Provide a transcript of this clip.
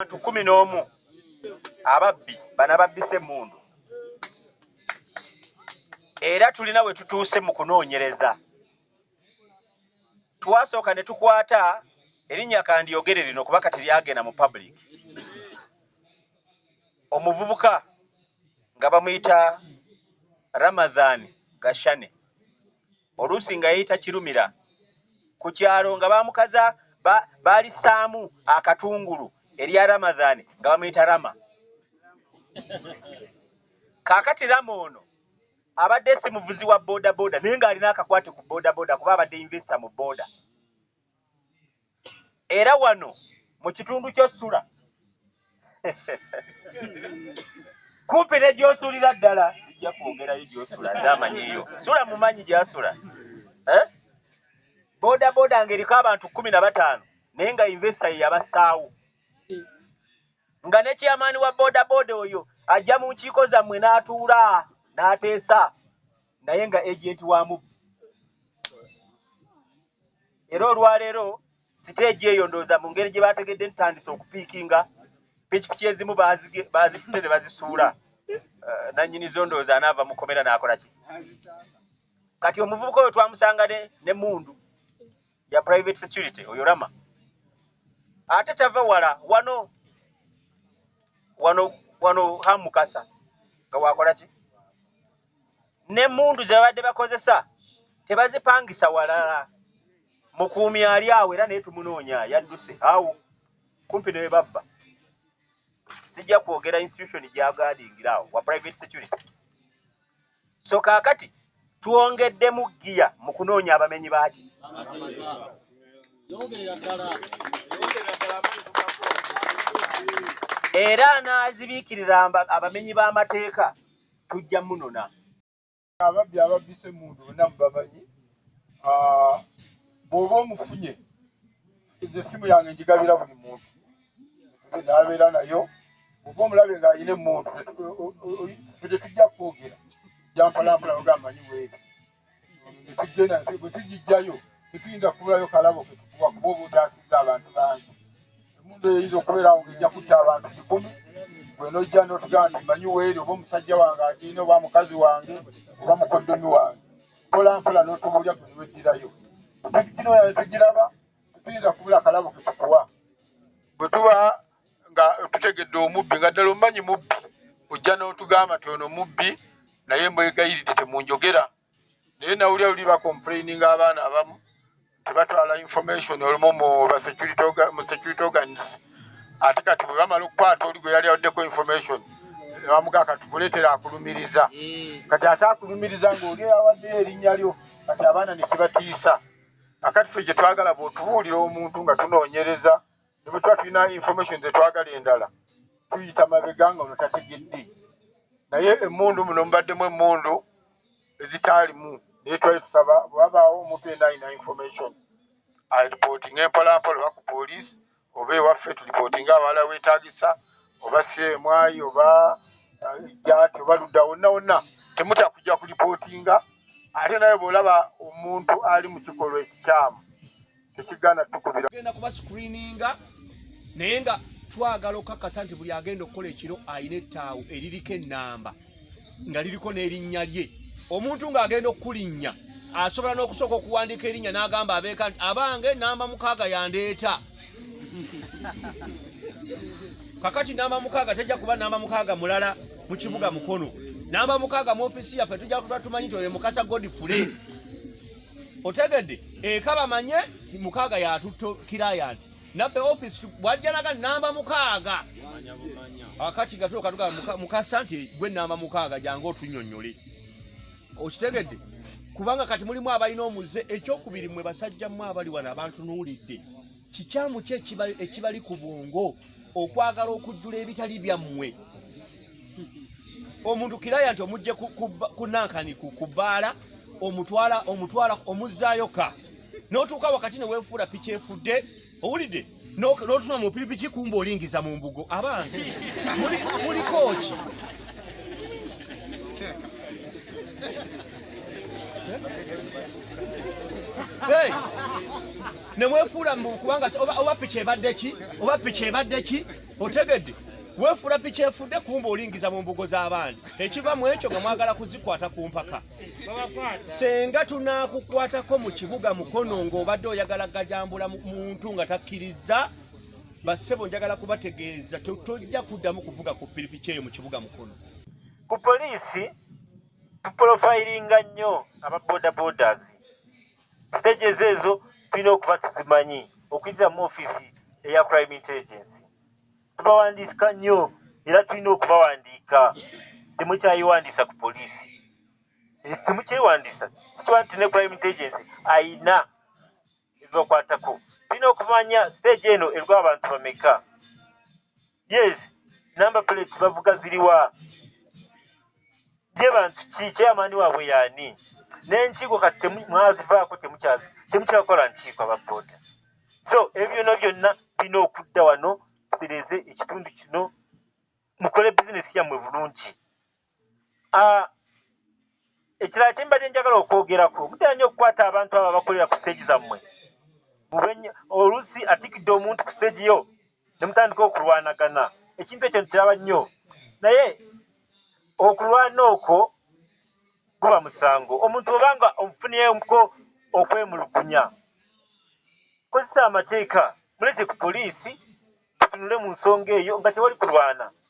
Abantu 11 ababbi bano ababbisa emmundu, era tulina we tutuuse mu kunoonyereza. Twasooka ne tukwata erinnya, kandyogere lino kuba kati lyagenda mu public, omuvubuka nga bamuyita Ramadhan Gashane, oluusi nga yeeyita Kirumira, ku kyalo nga bamukaza baalisaamu akatungulu erya Ramadhan nga bamuyita Rama. Kaakati Rama ono abadde si muvuzi wa boda boda, naye ng'alina akakwate ku boda boda kuba abadde investor mu boda, era wano mu kitundu ky'osula kumpi ne gy'osulira ddala. Sijja kwogerayo gy'osula, nze amanyiyo sula, mumanyi gy'asula, eh? Boda boda ng'eriko abantu 15, naye nga investor ye yabassaawo, nga ne chairman wa boda boda oyo ajja mu nkiiko zammwe n'atuula n'ateesa, naye nga agent wa mubbi. Era olwaleero siteegi eyo, ndowooza mu ngeri gye bategedde ntutandise okupiikinga pikipiki ezimu, bazitutte ne bazisuula. Nannyini zo ndowooza anaava mu kkomera n'akola ki. Kati omuvubuka oyo twamusanga ne mundu ya private security oyo Rama, ate tava wala, wano wano wano hamukasa nga wakola ki, n'emmundu ze babadde bakozesa tebazipangisa walala. Mukuumi ali awo era naye tumunoonya, yadduse awo kumpi ne babba. Sijja kwogera institution gy'agadingira awo wa private security. So kaakati twongeddemu giya mu kunoonya abamenyi baaki. Yongerera ddala. Era anaazibiikirira abamenyi b'amateeka tujja munona. Ababbi ababbisa emmundu bonna mubamanyi. Ah, bw'oba omufunye, nze essimu yange njigabira buli muntu n'abeera nayo. Bw'oba omulabe ng'alina emmundu, ffe tetujja kwogera, jampolampola ogamba manyi bweri netugenda. Bwe tugijjayo tetuyinza kubulayo kalabo ketukuwa, kuba oba otaasizza abantu bangi. Emmundu eyo eyinza okubeerawo ng'ejja kutta abantu 100. Bwe nojja n'otugamba nti manyi weeri, oba omusajja wange agirina, oba mukazi wange, oba mukoddomi wange, mpola mpola n'otubuulya gwe niweddirayo, tuginoonya ne tugiraba, tetuyinza kubula kalabo ketukuwa. Bwe tuba nga tutegedde omubbi, nga ddala omumanyi mubbi, ojja n'otugamba nti ono mubbi, naye mwegayiridde temunjogera. Naye nawulira luli bacomplaininga abaana abamu tebatwala information olumu mu ba mu security organs. Ate kati bwe bamala okukwata oli gwe yali awaddeko information, ne bamugaa kati kuleetera akulumiriza. Kati ate akulumiriza ng'oli awaddeyo erinnya lyo, kati abaana ne kibatiisa. Akati ffe gye twagala, bw'otubuulira omuntu nga tunoonyereza, ne bwe tuba tulina information ze twagala endala, tuyita mabega nga ono tategedde. Naye emmundu muno mubaddemu emmundu ezitaalimu, naye twali tusaba bwe wabaawo omuntu yenna alina information alipootinga empolampola, oba ku poliisi oba ewaffe, tulipootinga awalala weetaagisa, oba CMI oba jati oba ludda wonna wonna. Temutya kujja kulipootinga. Ate naye bw'olaba omuntu ali mu kikolwa ekikyamu, tekigaana tukubira. Genda kuba screeninga, naye nga twagala okukakasa nti buli agenda okukola ekiro alina ettaawo eririko ennamba nga liriko n'erinnya lye. Omuntu ng'agenda okulinnya asobola n'okusooka okuwandiika erinnya n'agamba abeeka nti abange namba 6 yandeeta. Kakati namba 6 tejja kuba namba 6 mulala mu kibuga Mukono. Namba 6 mu ofiisi yaffe tujja kuba tumanyi nti oyo Mukasa Godfrey. Otegedde? Eka bamanye 6 yatutto client naffe ofiisi bwajjanaga namba 6. Akati nga tuloka tugamba Mukasa nti gwe namba 6, jangu otunnyonnyole. Okitegedde? Kubanga kati mulimu abalina omuze. Ekyokubiri, mmwe basajja mmwe abali wano abantunuulidde, kikyamu ki ekibali ku bwongo okwagala okujjula ebitali byammwe? Omuntu kiraya nti omugje ku nankani ku bbaala, omutwala omutwala omuzzaayo ka n'otuuka wakati ne weefuula piki efudde. Owulidde? N'otuna mu piripiki, kumba olingiza mu mbugo. Abange, muliko ki? Hey! Nemwefuula mbu kubanga oba piki ebadde ki, oba piki ebadde ki, otegedde? Weefuula piki efudde, kumba olingiza mu mbugo z'abandi. Ekiva mu ekyo nga mwagala kuzikwata ku mpaka. Senga tunaakukwatako mu kibuga Mukono ng'obadde oyagala gajambula muntu nga takkirizza, bassebo, njagala kubategeeza, tojja kuddamu kuvuga ku piripiki eyo mu kibuga Mukono. Ku poliisi tuprofilinga nnyo aba boda bodas. Stages ezo tulina okuba tuzimanyi okuyitira mu ofiisi eya crime intelligence. Tubawandiika nnyo era tulina okubawandiika. Temukyayiwandiisa ku poliisi. Eh, temukyewandiisa, sikiwa nti ne crime intelligence ayina ebibakwatako. Tulina okumanya stage eno eriko abantu bameka, yes, number plate bavuga ziriwa, ye bantu ki, chairman waabwe yaani, n'enkiiko kati mwazivaako, temukyakola nkiiko aba boda. So ebyo byonna byonna birina okudda wano tutereeze ekitundu kino, mukole bizinesi yammwe bulungi. Ah, ekirala kyembadde njagala okwogerako, mutera nnyo okukwata abantu abo abakolera ku stage zammwe. Mube nnyo, oluusi atikidde omuntu ku stage yo ne mutandika okulwanagana. Ekintu ekyo nkiraba nnyo, naye okulwana okwo guba musango. Omuntu obanga omufunyemuko okwemulugunya, kozesa amateeka, mulete ku poliisi tutunule mu nsonga eyo nga tewali kulwana.